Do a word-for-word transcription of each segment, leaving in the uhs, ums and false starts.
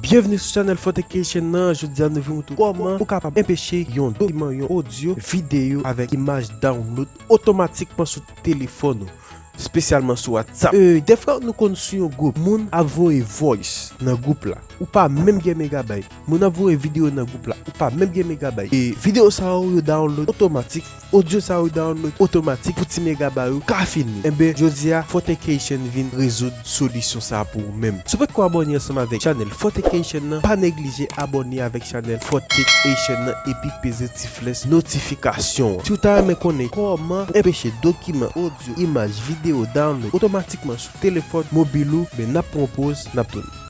Byenvni sou chanèl Fortecation nan. Jodi a nou vin montre w kòman ou kapab enpeche yon dokiman, yon odyo, videyo avèk imaj download otomatikman sou telefòn ou, espesyalman sou WhatsApp. E, dèfwa nou konn sou yon gwoup, moun ap voye voice nan gwoup la. Ou pa menm gen megabay. Moun ap voye videyo nan gwoup la. Ou pa menm gen megabay. E videyo sa yo, yo download otomatik. Odyo sa yo download otomatik pou ti megabay ou ka fini. Enben, jodi a, Fortecation vin rezoud solisyon sa pou ou menm. Si w potko abòne ansanm avèk chanèl Fortecation nan, pa neglije abòne avèk chanèl Fortecation nan epi peze ti flèch notifikasyon an. Si w ta renmen konnen kòman pou enpeche dokiman, odyo, imaj, videyo download otomatikman sou telefòn mobil ou, ben n ap pran yon poz, n ap tounen.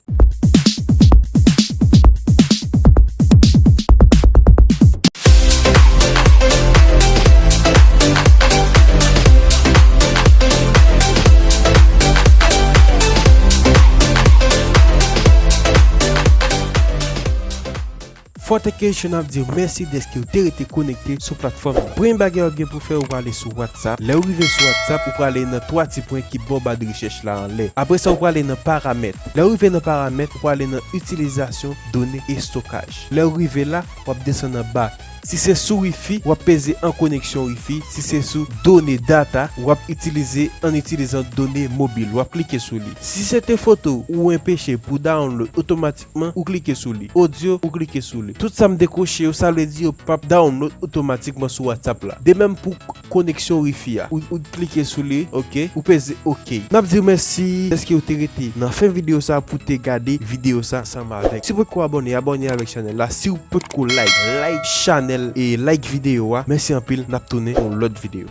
Fortecation ap di w mèsi dèske w te rete konekte sou platfòm nan. Premye bagay w ap gen pou fè, ou prale sou WhatsApp. Lè w rive sou WhatsApp, ou prale nan twa ti pwen ki bò ba de rechèch la anlè. Apre sa, ou prale nan paramèt. Lè w rive nan paramèt, ou prale nan itilizasyon, done, estokaj. Lè w rive la, w ap desann anba. Si se sou Wi-Fi, w ap peze an koneksyon Wi-Fi. Si se sou done, data, w ap itilize an itilizan done mobil. W ap klike sou li. Si se te foto ou enpeche pou download otomatikman, ou klike sou li. Odyo, ou klike sou li. Tout sa m dekwoche yo, sa vle di yo p ap download otomatikman sou WhatsApp la. De menm pou koneksyon Wi-Fi a. Ou, ou klike sou li, oke, ou peze oke. N ap di w mèsi dèske w te rete nan fen videyo sa pou te gade videyo sa ansanm avèk. Si w potko abòne, abòne avèk chanèl la. Si w potko like, like chanèl e like videyo a. Mèsi anpil, n ap tounen yon lòt videyo.